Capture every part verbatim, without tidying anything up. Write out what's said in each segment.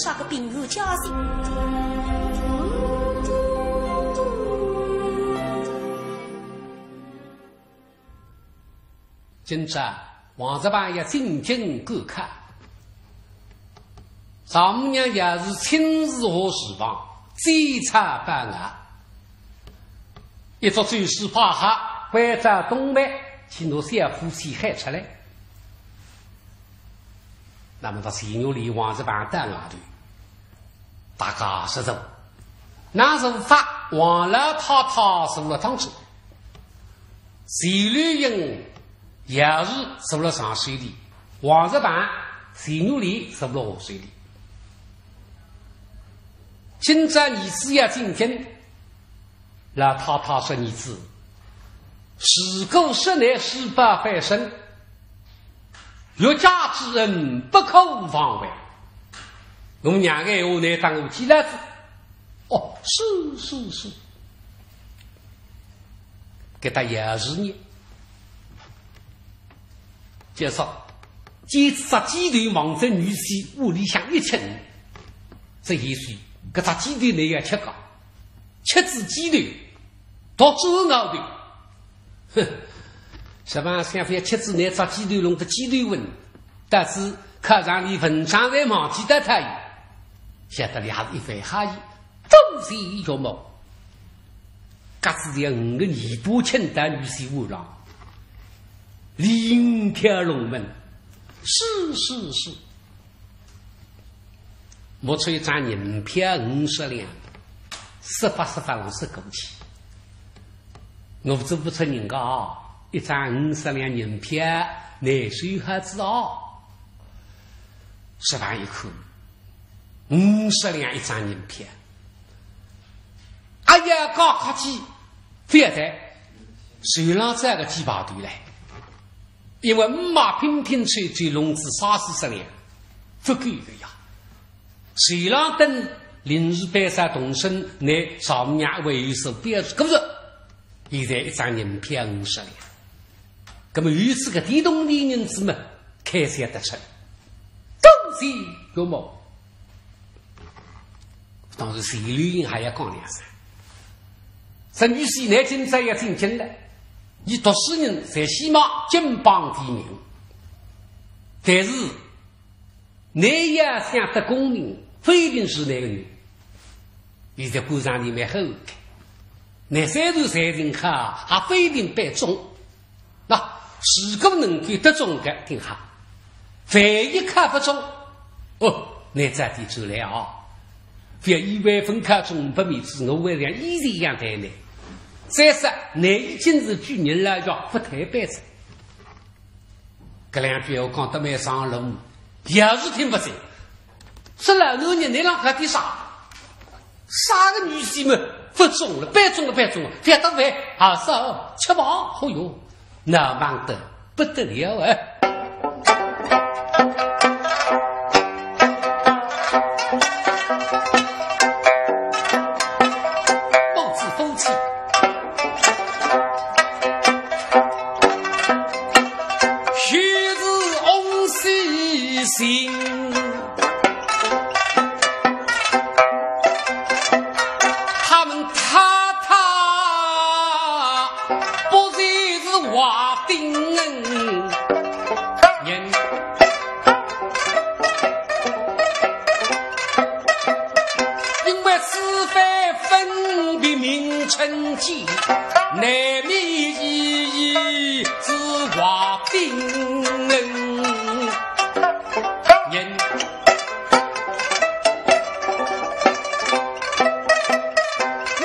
啥个平安家信？今朝王石板要进京赶考，丈母娘也是亲自下厨房，煎茶包熬，一桌酒水摆好，关照冬梅去拿小火钳喊出来。那么到钱玉莲、王石板到外头，大家入座。那坐法，王老太太坐了当中，钱柳英也是坐了上首里，王石板、钱玉莲坐了下首里。今朝儿子要进京，老太太说：“儿子，事过室内，事不翻身，岳家之恩不可忘怀。”我娘个闲话，倷当我记牢仔。哦，是，是，是。搿搭也是呢。介绍，搿只鸡头望仔女婿屋里向一亲，这一岁，搿只鸡头倷要吃个，吃仔鸡头，独占鳌头。 哼，实梗想法，吃仔倷只鸡头，弄得鸡头文，但是考场里文章侪忘记得脱伊，晓得俚也是一番好意，多谢岳母。隔仔仔五个年半，请到女婿屋浪，另挑龙门，是，是，是。 摸出一张银票五十两，十八十八浪塞过去。我做勿出人家啊，一张五十两银票，难收好仔啊。实梗一看，五十两一张银票。哎呀，高科技，勿要得，手浪再个几百对来。 因为五马拼拼凑凑弄仔三四十两，勿够个呀。手浪等临时班啥动身，拿丈母娘还有所表示，搿么是现在一张银票五十两。搿么有仔搿点铜钿银子嘛，开销得出。多谢岳母。 当然钱柳英还要讲两声。说女婿倷今朝要进京了，伲读书人侪希望金榜题名，但是倷要想得功名，勿一定是倷个人。现在官场里蛮好个，倷虽然才情好，也勿一定必中。 那如果能够得中个顶好，万一考勿中，哦，倷早点转来啊！勿要以为勿考中勿面子，我会像以前一样待倷。再说，倷已经是举人了，要勿推扳哉。搿两句闲话讲得蛮上路，要是听勿进， 说老男人，倷浪搞点啥？啥个女婿嘛，勿中了，扳中了，扳中了，覅打饭，啊，啥，吃饱，哦哟，闹忙得不得了哎。不知夫妻 须知翁婿心。他们太太不就是华丁人？ 因为此番分别名称间，难免意义之华丁人。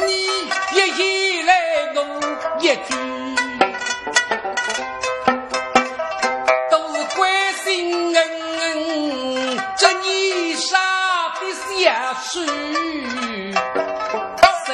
你也依来我也居，都是关心恩恩，这衣裳的小事。 身。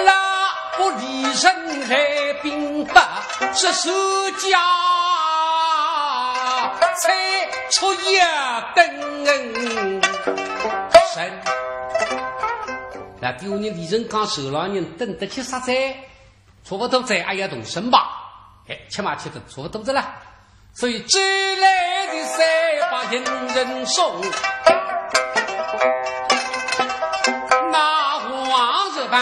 那不离人海并不是手家，才出一等人。那丢人离人讲，手浪人等得去杀哉，差不多哉，哎呀，动身吧。哎，吃嘛吃得差不多的了。 所以追来的三百银人送，那王日板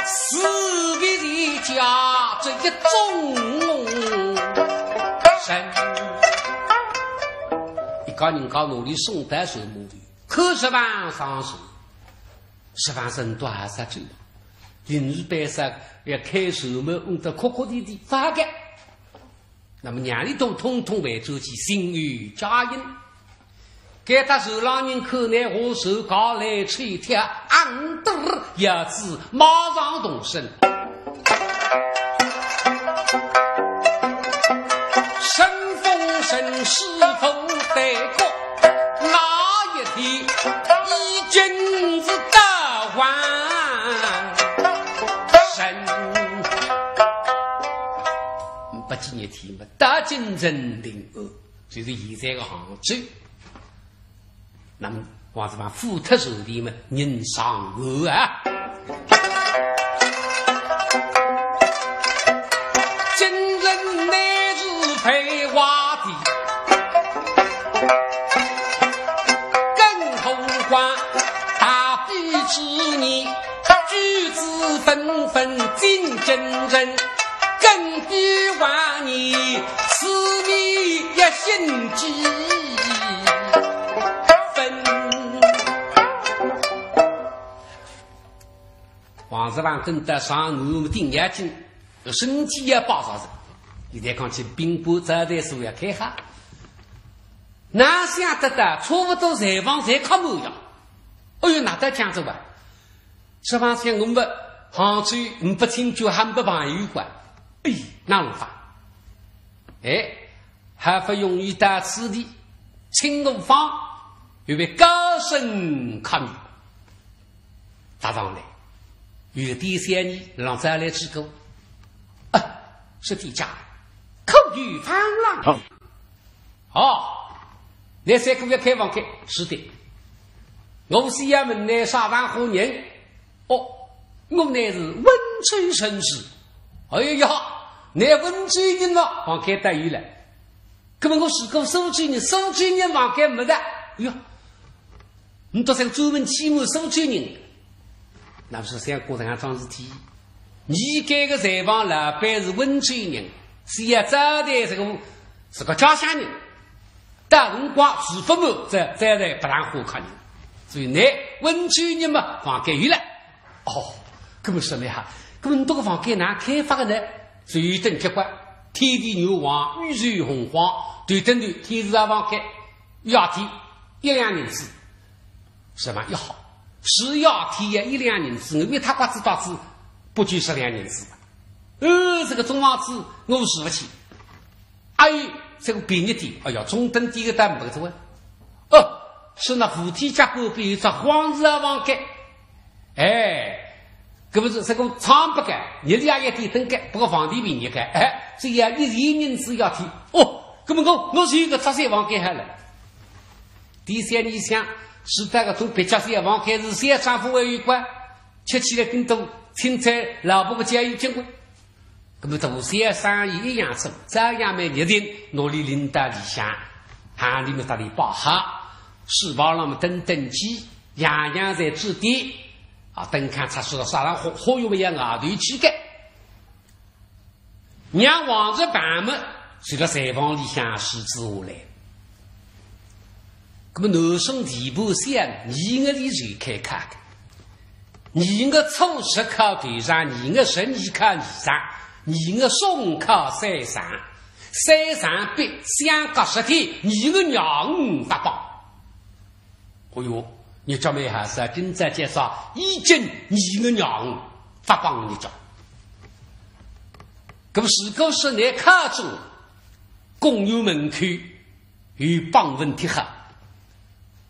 四个人家这一种人，一个人家努力送到手里，可是万上手，十万人多还是最多，临时办事要开手么，弄得哭哭啼啼，发个。 那么娘里头统统回转去，心有佳音。该搭手浪人口内下手搞来吹贴，昂得儿也是马上动身。神风神师傅得过那一天，已经是大完神。不几日天嘛， 到京城临安，就是现在的杭州。那么王子房府特首的嘛，人上岸啊。京城乃是繁华地，更何况大比之年，举子纷纷进京城。 更比往年四面一星几分。王日房等得上岸顶眼睛，生计也保障着。现在讲起兵部招待所也开哈，哪想得到差不多侪房侪客满呀。哎哟，哪得讲着哇？ 这方向我们杭州唔不清楚，还不朋友关。哎，哪能法？哎，还不容易到此地，请我方，预备高声抗议。搭上来，有点小人，让再来几个。啊，是的家，可有方郎。好。 哦，那三个月开房间，是的。我是衙门内啥人好人？哦，我乃是温州人士。哎呀，那温州人了，房间得有了。那么我是个苏州人，苏州人房间没得。哎呀，你都是专门欺负苏州人。那么是想过这样桩事体。 你该个柴房老板是温州人，是要招待这个，是个家乡人。到辰光住不满，再，再来不让好客人。所以呢，温州人嘛，房间有了。哦，那么说了哈，那么你这个房间哪开发的呢？所以等结棍，天地牛王，宇宙洪荒，对等对，天是啊房间，要天，一两银子。 什么要？是要天呀，一两银子，我一塌刮子刀子，不就十两银子嘛？呃，这个中房子我住不起。哎，这个便宜点，哎呀，中等点个单不个这位。哦，是那扶梯脚边边有只荒置啊房间。哎，搿不是这个窗不该，日里也一点灯该，不过房钿便宜该，哎，只要一钱银子要天。哦，搿么我，我是有个拆迁房间好了。 第三，你想，是这个从别家小房间是小丈夫为有关，吃起来更多，青菜萝卜个酱油经过。那么大小生意一样做，照样蛮热情，拿俚领到里向，喊俚么搭俚摆好，书房浪么登登记，样样侪指点，啊，等看出去了啥人好，好用么要外头去个。 让王日板么，随了柴房里向死仔下来。那么男生地步小，二月里就开考的，二月初十考头场，二月十二考二场，二月十五考三场，三场毕相隔十天，二月廿五发榜。哦哟，日脚蛮好噻，今朝介绍已经二月廿五发榜日脚。那么如果说你考中，公园门口 有榜文贴好，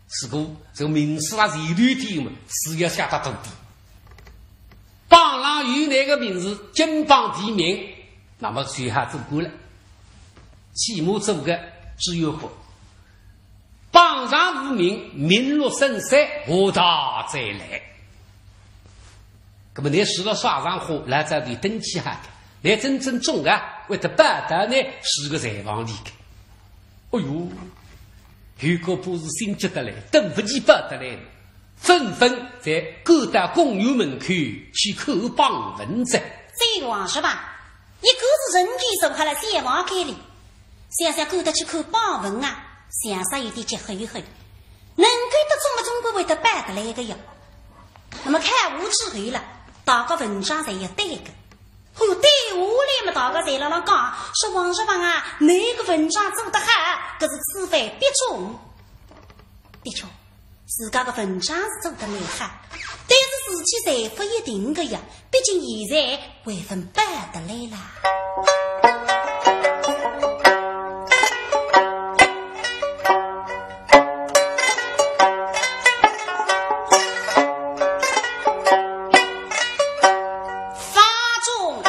是个，这个名字啊，前头点嘛，字要写得大点。榜上有你个名字，金榜题名，那么最好做官了，起码做个知县官。榜上无名，名落孙山，下堂再来。那么你是了啥场化，来这里登记好的，你真正中啊，会得报到呢，是个柴房里的。 哎哟，有个不是心急得来，等不及报得来，纷纷在赶到公园门口去看榜文哉。这王叔吧，一个是人给走开了，小房间里，想想赶得去看榜文啊，想想有点急吼吼。能够得中么，总归会得报得来个呀。那么看下去后了，大家文章侪要对个。 哦哟，对下来嘛，大家侪辣辣讲，说王叔房啊，侬个文章做得好，搿是此番必中。的确，自家个文章是做得蛮好，但是事体侪勿一定个呀，毕竟现在还勿报得来啦。 发中。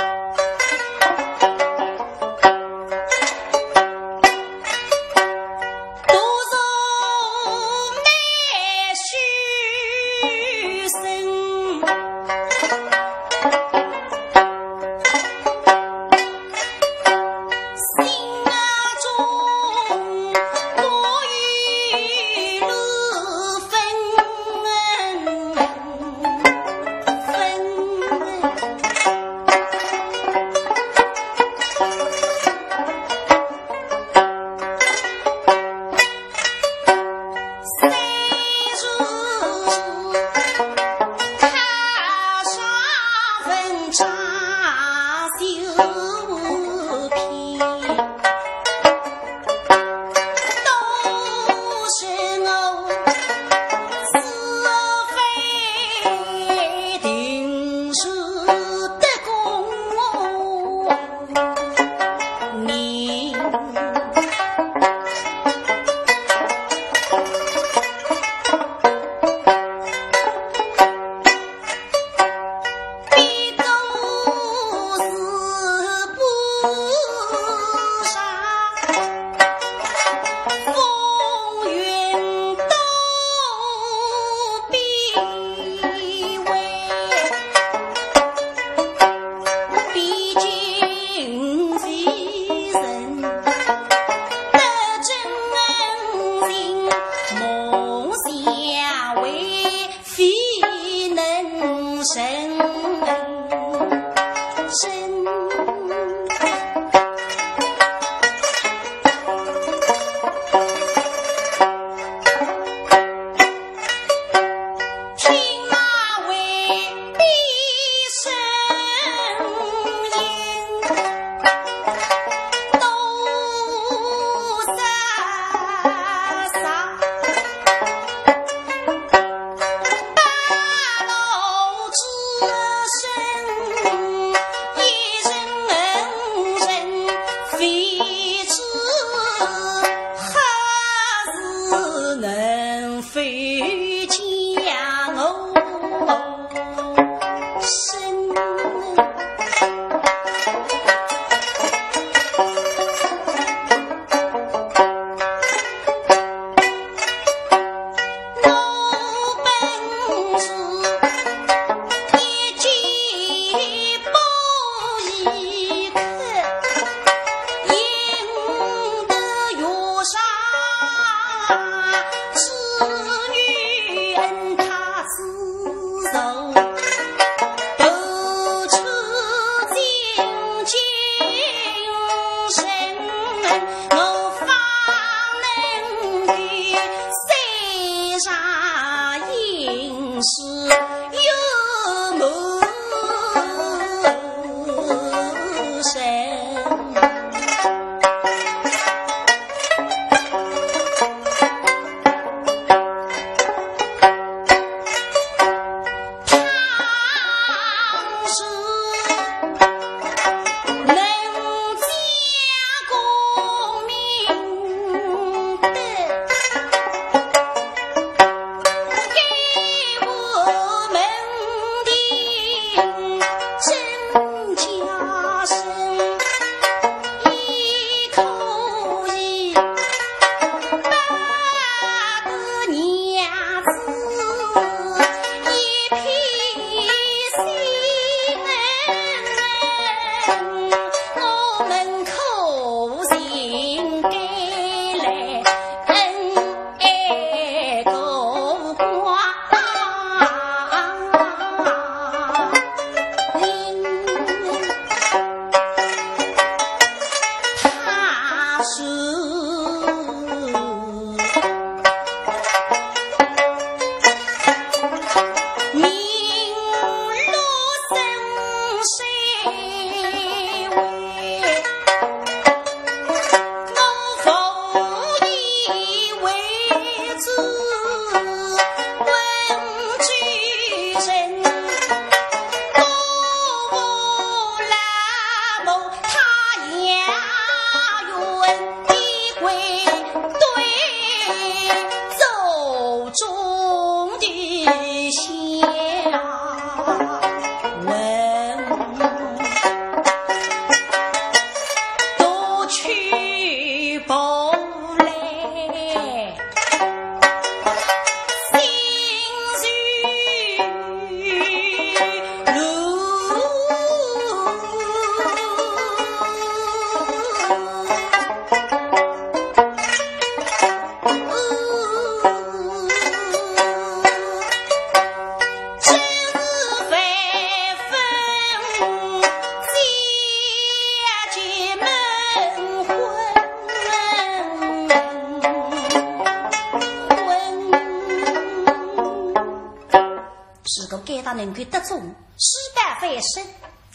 如果该搭能够得中，事半翻身，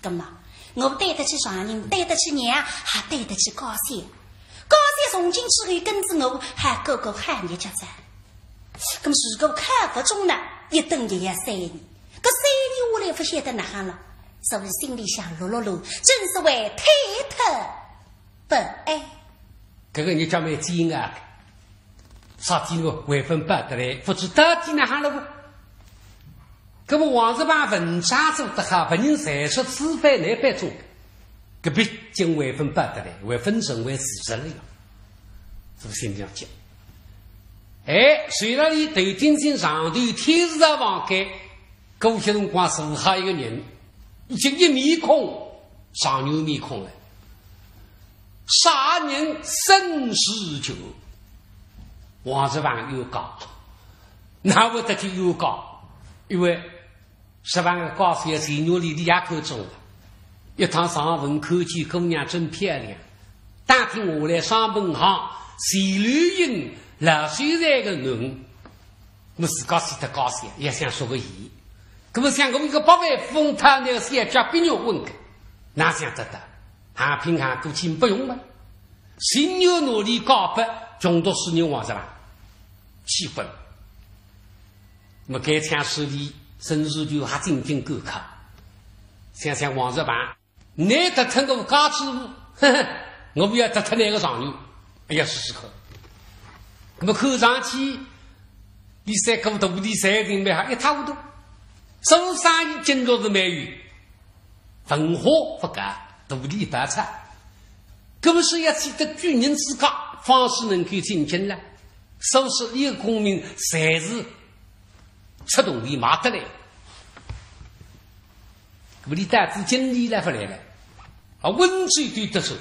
葛末我对得起丈人，对得起娘，还对得起家小。家小从今之后跟仔我，还过过好日脚哉。葛末如果考勿中呢，一等就要三年。搿三年下来勿晓得哪哼了，所以心里向落落落，真是为推脱不安。搿个日脚蛮煎熬个，啥体呢？还勿报得来，勿知到底哪哼了勿？葛末王石板文章做得好，别人侪说此番难办中，搿毕竟还勿报得来，还勿成为事实了呀。是勿是心里向急？哎，随了伊头顶顶上头天字房间，过歇辰光坐下一个人，已经一面孔，上牛面孔了。啥人？沈世钧。王石板冤家，哪会得去冤家？因为石板个家小钱玉莲伊也看中了，一趟上门看见姑娘真漂亮，打听下来上本行，钱柳英老秀才个囡，我自家死脱家小，也想说个伊。葛末想我一个百万富翁，讨那个小脚鳖肉混个，哪想得到？ 还凭啥？估计勿用嘛。心有努力告白，穷读书人王石板气愤。那么该枪手里沈世钧还真正够看，想想王石板，你得脱我家主婆，呵呵，我不要得脱那个状元，哎呀，试试看。那么看上去，你三个徒弟三人蛮好，一塌糊涂，做生意进度是没有。 文化勿高，肚里勿差。搿么是要取得举人之家，方始能够进京了。所以说，伊个功名侪是出铜钿买得来。搿么伊到仔京里来勿来了？啊，温州对得上。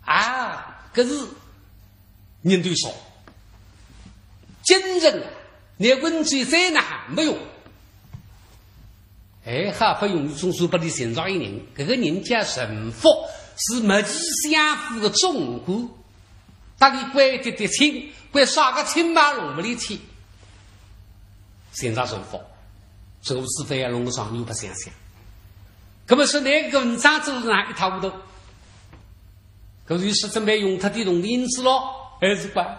啊，搿是 人头少。京城啊，拿温州再拿没用。哎，好不容易总算拨伊寻着一人，搿个人叫陈福，是密集相府个总管，搭伊关得的亲，关啥个亲嘛弄勿来去。寻着陈福，陈福是非要弄个状元白相相。葛么说，拿搿个文章做成一塌糊涂。 搿就是准备用脱点铜钿银子咯，还是管？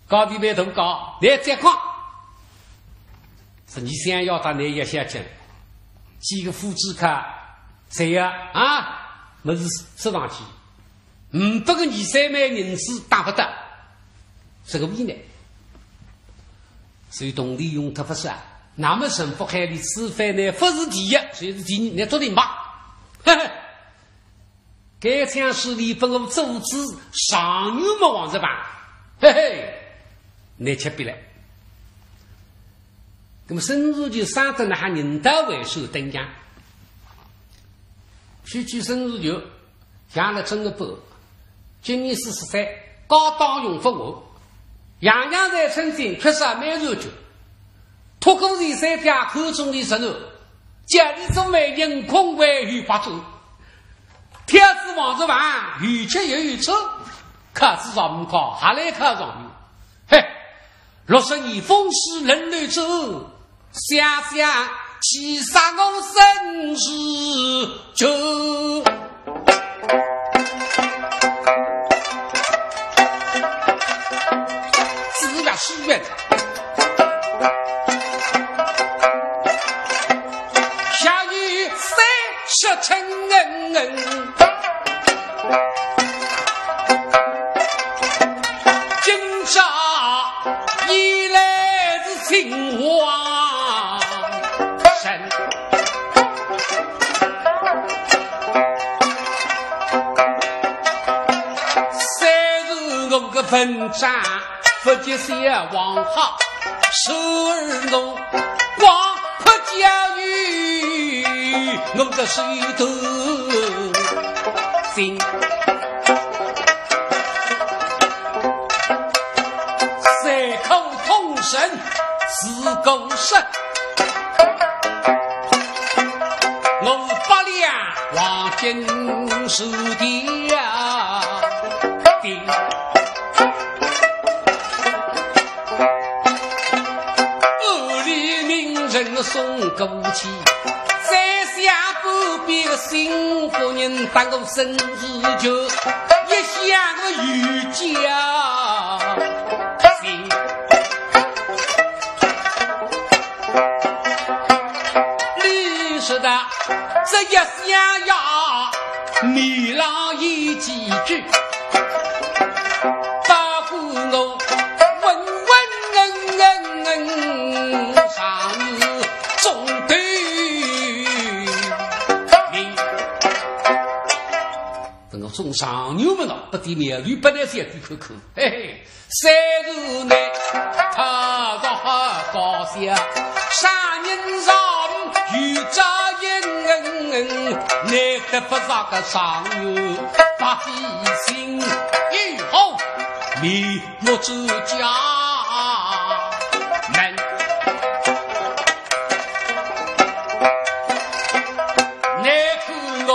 高低蛮大高，来再讲。是你想要他，你也想讲，几个夫子卡，谁呀？啊，么是吃上去，五百个二三万银子打勿得，这个为难。所以铜钿用脱勿少，那么陈福海里吃饭呢，勿是第一，就是第二，你做定吧。嘿嘿。 该枪手里拨我做仔状元么王石板，嘿嘿，难吃瘪了。那么沈世钧生得那哈人道为首登样，区区沈世钧，养了真个不，今年四十岁，高档用不我，样样侪称心，缺少美人局。 托孤儿三家看中伊十二，家里做媒人空为与白做，挑子王石板有吃有穿。考仔状元，还来考状元。嘿，六十年风水轮流转，想想气煞我身是旧。子曰书云，下有三十春。 今朝以来是秦王身，虽是我个文章不及小王好，时而我 不教育我的手段心。三口通神是公事，我八两黄金是的呀。 屋里名人送过去，再想不必个幸福人，当我生日就一想个有家心。你说的这一想呀，你浪一几句。 把我稳稳上中头名。等我中状元么咯，不得了，不得了，小鬼看看，嘿嘿。 三日内，他若高下，啥人上有这人，难得不着个状元，百姓以后面目之家门。难看我，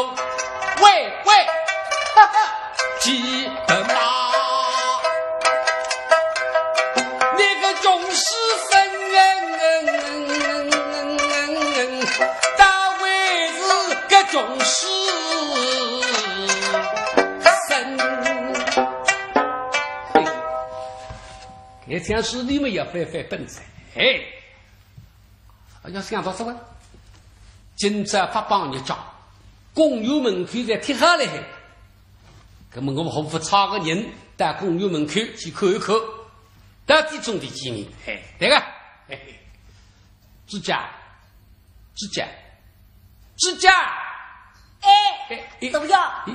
喂，喂，哈哈。 记得吗？那个穷书生，他还是个穷书生。哎，搿腔书里面也翻翻本子，哎。 哎呀，想到这个，今朝八榜日脚，公园门口侪贴好了嘿。那么我们何不差个人到公园门口去看一看，到底中第几名？嘿，对个，嘿嘿。朱家，朱家，朱家，哎，哎，哎，大爷。哎，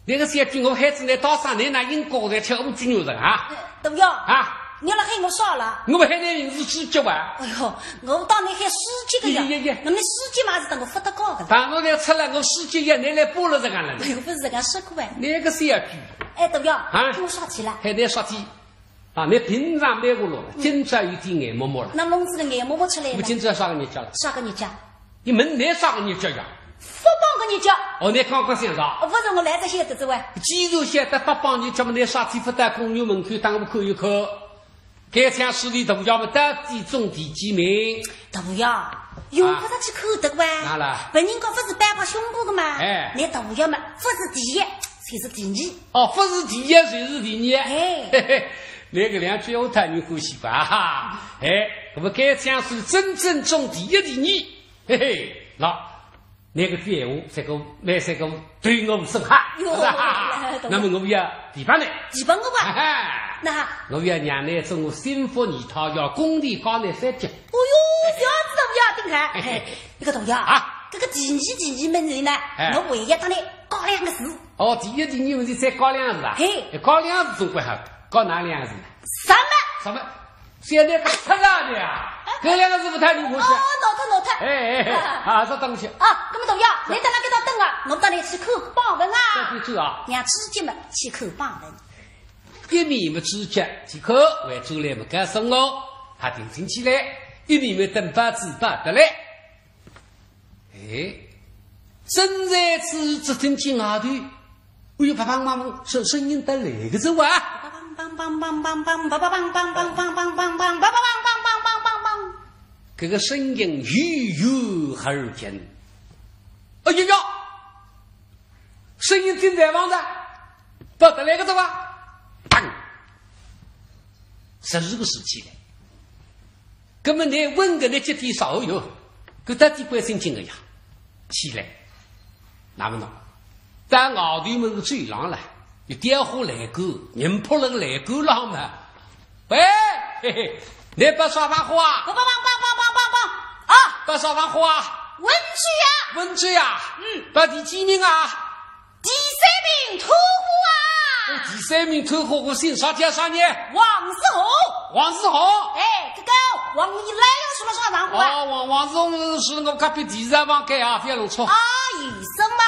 那个小鬼，我喊仔倷到啥，倷哪应该在吃五斤肉的啊？大爷，啊？你来喊我啥了？我们喊倷名字书记哇。哎呦，我当倷喊书记的呀。耶，耶，耶。那么书记嘛是等我发得高的。当然要出来，我书记也倷来补了这个了。哎呦，不是这个说过哎。那个小鬼。哎，大爷，啊？听我说起来。喊倷说起。 啊，倷平常蛮活络了，今朝有点眼摸摸了。那弄仔个眼摸摸出来了。我今朝啥个日脚了？啥个日脚？你问倷啥个日脚呀？发榜个日脚。哦，倷刚刚想着。哦，不是，我来得晓得之外。既然晓得发榜日脚么，倷啥体勿到公园门口当我看一看？搿腔书里大爷么到底中第几名？大爷，用不着去看的哇。哪啦？别人家不是摆个胸脯个嘛？哎。倷大爷么，不是第一，就是第二。哦，不是第一，就是第二。哎。嘿嘿。 倷搿两句我太有欢喜吧，哈。哎，那么搿腔书真正中第一第二，嘿嘿，那，倷搿句闲话，这个，倷这个对我不是哈，哟，是吧？来，懂了。那么我要提拔倷。提拔我吧？哈哈。那我要让倷做我心腹二太爷，要供倷加倷三级。哦哟，小子都不要紧看。嘿嘿。哎，一个大爷啊，啊。这个第二第二门人呢，哎。我还要搭倷讲两个字。 哦，第一、第二问题再讲两字啊？嘿。讲两字总归好，讲哪两字呢？什么？什么？现在个出来的呀？搿两个字勿太灵活是？哦，脑脱，脑脱。哎，哎，哎，啊。啊，这东西。啊，搿么大爷，倷等辣搿搭等啊，我带倷去看榜文啊。这就走啊。让朱吉么去看榜文。一面么朱吉去看，回转来么告诉我，他定睛起来，一面么等报纸报得来。 哎，正在此，只听见外头哎呦，啪啪啪啪，声，声音得来个哉哇！搿个声音远远而近。哎呀呀，声音真在望哉，勿得来个哉哇！当，十二个字起来。 搿么倷问搿倷几点少哟？搿到底关心紧个呀？起来，那么喏，到外头么个走廊了，有电话来过，人扑了个来过了嘛。喂，嘿嘿，倷拨啥番号啊？搿，搿，搿，啊，拨啥番号啊？文追啊。文追啊？嗯。拨第几名啊？ 第三名偷货啊！哦，第三名偷货，我姓啥叫啥呢？王世宏。王世宏？哎，搿个王，倷来了，说了啥番号啊？哦，王，王世宏是我隔壁第二房间啊，覅弄错。啊，医生嘛。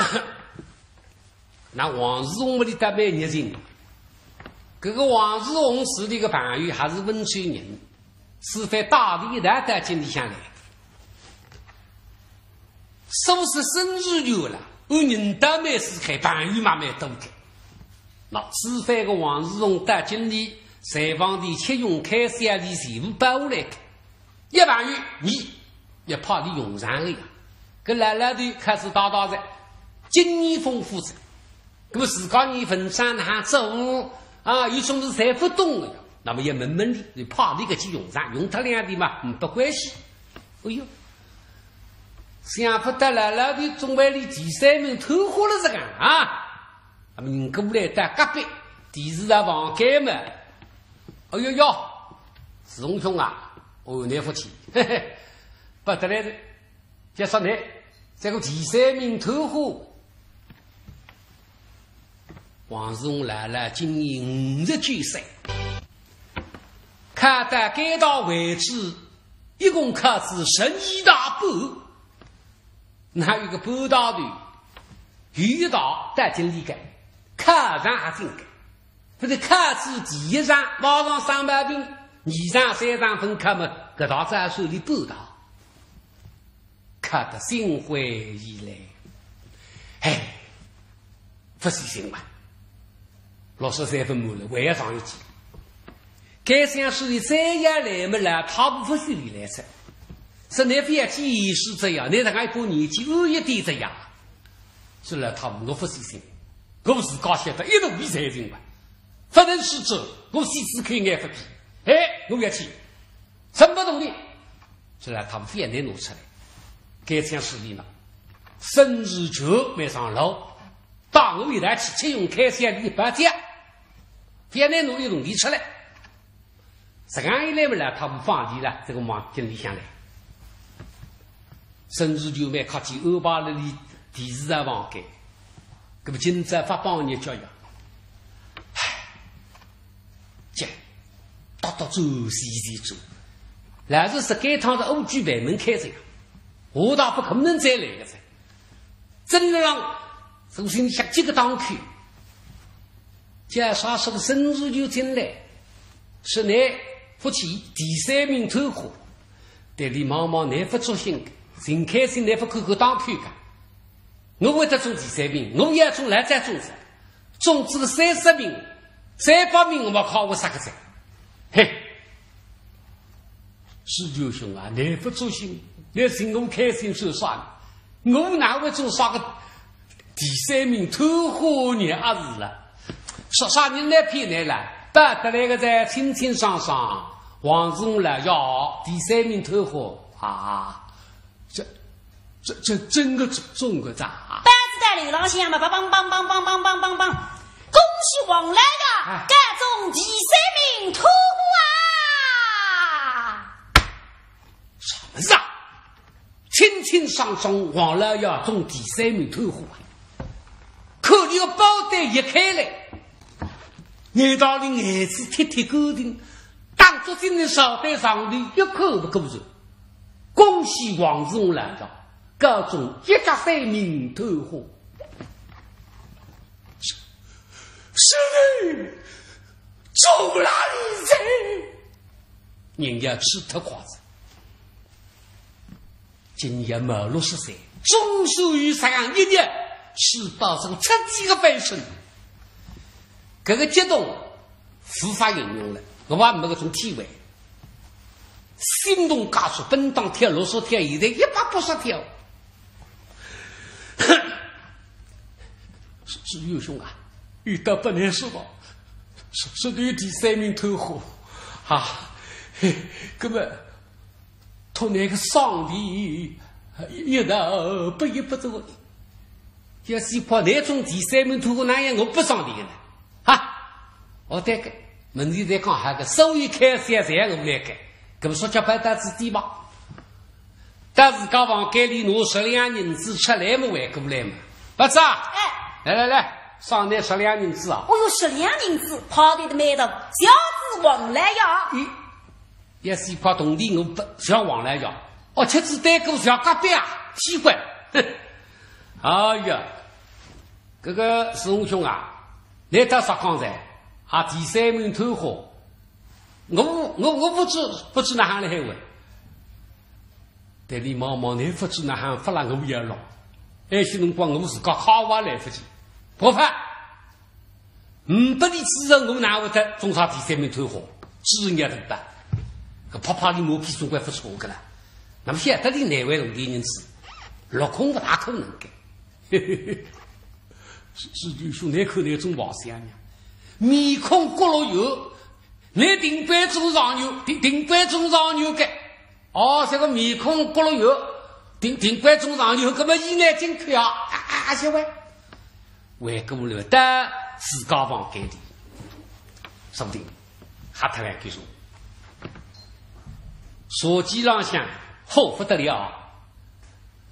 那王世宏屋里倒蛮热情。搿个王世宏是俚个朋友，还是温州人，是非带俚一道到京里向来。 所以说生意有了，有人倒蛮稀罕，朋友嘛蛮多个。那此番个王世宏到京里，侪帮俚吃用开销，俚全部包下来个。一朋友，倷也派俚用场个呀。搿老老头开始搭搭哉，经验丰富哉。 搿么自家人文章哪亨做啊，有种事侪勿懂个呀。那么也问问俚，就派俚搿去用场，用脱两钿嘛，嗯，勿关系。哎哟，想勿到老老头总为俚第三名偷货了这个啊。那么人过来到隔壁，第二房间嘛，哎哟哟，世宏兄啊，哦，倷福气，嘿嘿，勿得来哉。 就说倷，这个第三名偷货，王世宏老老今年五十九岁，考到该大为止，一共考仔十二大半，哪有个半大头？有一大到京里个，考上也进个。 勿是考仔第一场，马上生毛病，二场、三场勿考么，搿大早算俚半大。考得心灰意冷，哎，勿死心吧。老师三分满了，还要上一记。该想书俚再要来么，老太婆勿许俚来哉。说倷覅去，意思这样，倷大概一把年纪，晚一点这样。说老太婆，我勿死心。 我自家晓得一头一才情吧，勿能是这，我死死看眼勿比。哎，我要去，什么道理？说老太婆覅拿拿出来，该想书俚呢，孙子就没上路，带我一道去，吃用开销俚一包账，覅拿拿一铜钿出来。 实梗一来么，老太婆放俚了，这个往京里向来。孙子就蛮客气，安排了俚第二个房间。搿么今朝勿帮人家呀，唉，这，到到转西西转，老实说该趟是乌鬼牌门开哉呀，下趟勿可能再来个哉。 真个让人心里向急个当口。叫啥说个孙子就进来，说倷勿去，第三名偷货，对俚望望倷勿作兴个，寻开心倷勿看看当口个。我会得中第三名，我也中来再中噻，中仔个三十名、三百名，我靠我啥个哉？嘿， 世友兄啊，倷勿作兴，倷寻我开心算啥呢？我哪会做啥个第三名偷货呢？阿是了，啥啥人来骗倷了？勿得来个哉，清清爽爽，王世宏老爷第三名偷货啊！这，这，这真个中个哉啊！板子在楼浪向嘛，梆梆梆梆梆梆梆梆梆，恭喜王老爷，哎，考中第三名偷货啊！啥物事啊？清清爽爽，王老爷中第三名偷货啊！看俚个包袋一开来，难道俚眼珠贴贴勾定，当作精神烧在上头一看勿过去。恭喜王世宏老爷，考中一甲三名偷货。是，是的，中了一噻。人家吃脱筷子。 今年毛六十岁，总算有实梗一日，是到这个出奇个翻身。搿个激动无法形容了，我也没搿种体会。心动加速，本当跳六十跳，现在一百八十跳。是，是，愚兄啊，愚得不能说吧，是，是你第三名推火啊，嘿，搿么 托那个上帝一道不一不这个，要是怕那种第三名推火，哪样我不上帝的呢？哈，我对个，问题在讲啥个，所有开销侪我来个，搿么说叫白搭子地吧。但是讲房间里拿十两银子出来么，还过来么？不是啊？哎。来来来，赏你十两银子啊。哦哟，十两银子，跑得蛮大，小子王来呀。咦， 也是一块铜钿，我不想往来要，哦，吃仔单个想隔壁啊，奇怪。哼，哎呀，搿个师兄啊，你倒啥讲哉？啊，第三名推火，我，我，我不知，不知哪哼来海问。对你望望，你不知哪哼，勿然我也弄。埃些辰光我自家敲也来不及，不怕。 嗯，拨伊指认我哪会得中啥第三名推火，指认也得办。搿拍拍里马屁总归勿错个啦。那么晓得伊难为弄点银子，落空勿大可能个。嘿嘿嘿，是，是，就说难看难中华相呀，面孔角落有，难顶板中上有，顶，顶板中上有个。 哦，这个面孔角落有，顶，顶板中上有，搿么伊呢进去啊，啊，啊，啊，小喂，回过来到自家房间里，说不定还特来给说。手机浪向好不得了，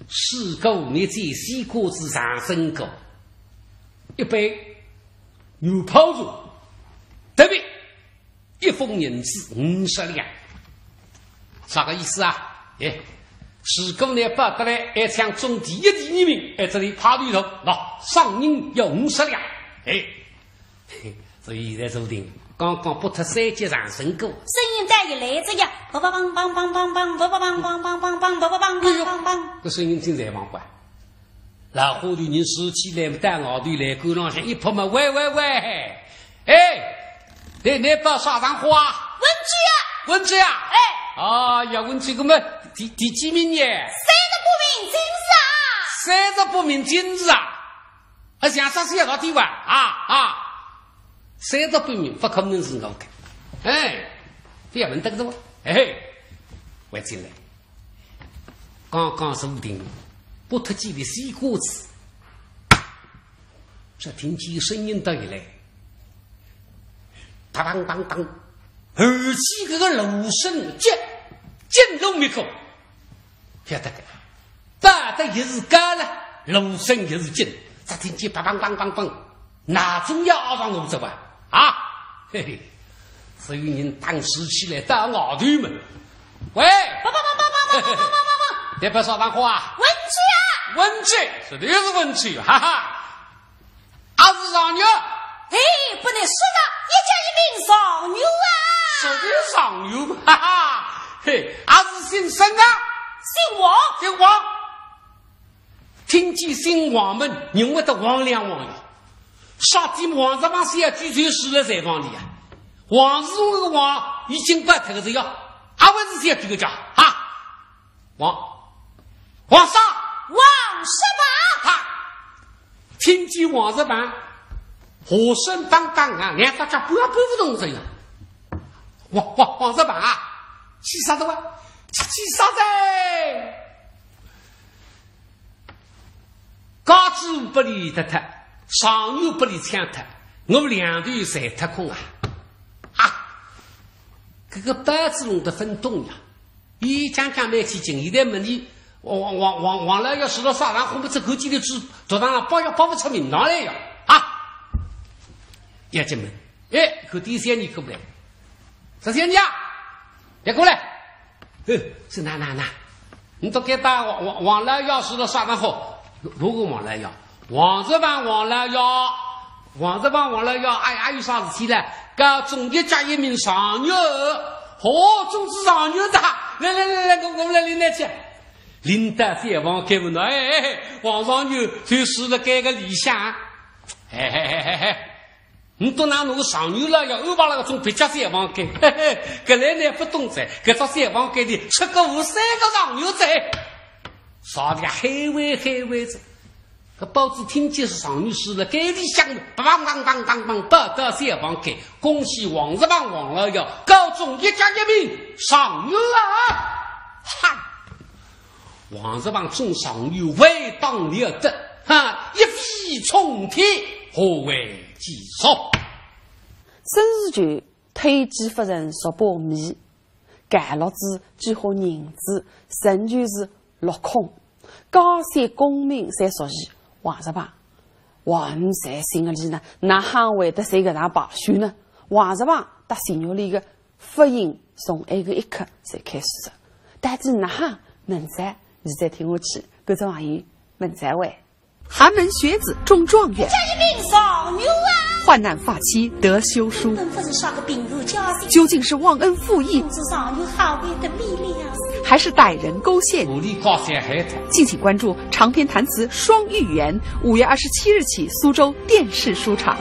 水果蜜饯，西瓜子，长生果，一杯牛泡茶，特别 一封银子五十两。啥个意思啊？哎，如果拿报得来，还想中第一、第二名，哎，这里派头头，喏，赏银要五十两。哎，嘿，所以现在注定，刚刚拨脱三节长生果。声音再一来，这样，梆梆梆梆梆梆梆，梆梆梆梆梆梆梆梆，梆梆梆梆梆梆梆梆。哎呦，搿声音真在往过。 老虎头人竖起来，到外头来，赶上去一拍嘛，喂喂喂，哎，你，你报啥场化啊？文举啊！文举啊！哎。哎呀，文举，搿么第，第几名呢？三十八名，进士啊！三十八名，进士啊！啊，像啥事要到地方啊？啊，三十八名，勿可能是我个。哎，覅问得个，哎，回进来。 刚刚坐定，拨脱几粒西瓜子，只听见声音到一来，当当当当，而且搿个锣声紧，紧锣密鼓，晓得个，打得一时高了，锣声一时紧，只听见梆梆梆梆梆， 那总要熬上我这吧？啊，嘿嘿，所以人当时起来到外头门。喂，爸爸爸爸爸爸爸爸爸爸爸，你别说脏话啊。文举啊，文举，是的是文举，哈哈。阿是状元？哎，不能说的，一家一名状元啊。是的状元，哈哈，嘿，阿是姓甚啊？姓王。姓王。 听见姓王么，认为得王两王爷。啥地方王十房小鬼就住了在房里啊？王世充个王已经拨脱个是要，阿还是小鬼个家啊？王，王啥？王十房。哈，听见王十房，和声当当啊，连大家搬也搬勿动这样。王，王，王十房啊，气煞的哇，气，气煞的！ 家主拨伊得脱，状元拨伊抢脱，我两头侪脱空啊！啊，搿个包子弄得分懂呀，伊讲讲蛮起劲，现在问伊，王，王，王，王老爷住了啥场化，搿只狗鸡头猪，头上包也包勿出名堂来呀！啊，要紧问，哎，搿第三年过来，十三年啊，要过来。 呃，是哪哪哪？你都该打王，王，王老爷住了啥场化？哪个王老爷？王十房王老爷。王十房王老爷，哎，哎，有啥事体嘞？高中一甲一名状元。哦，中仔状元的，来来来来，我，我来领你去。领到小房间门，哎，哎，哎，王状元就住了该个里向。嘿嘿嘿嘿嘿。倷笃哪能个状元老爷安排了搿种别家小房间，嘿嘿，搿来呢勿懂哉，搿只小房间里吃个无三个状元哉。啥个海味海味哉？搿包子听见是状元书了，该里向梆梆梆梆梆报到小房间，恭喜王石棒王老爷高中一甲一名状元啊！哈！ 王石棒中状元，为当了得，哈，一飞冲天，何为其数？孙世钧推举夫人叔伯迷，搿落子几化银子，仍旧是落空，家小功名侪属于王石棒。王石心里呢，哪哼会得随搿能罢休呢？王石棒搭徐玉兰个 婚姻从埃个一刻才开始的。到底哪哼？明朝，现在听下去，观众朋友，明朝会。寒门学子中状元，一名状元啊！患难发妻得休书，本不是啥个平安家庭，究竟是忘恩负义，是状元好为的力量，还是歹人勾线？无力告诉孩子。敬请关注长篇弹词《双玉圆》，五月二十七日起苏州电视书场。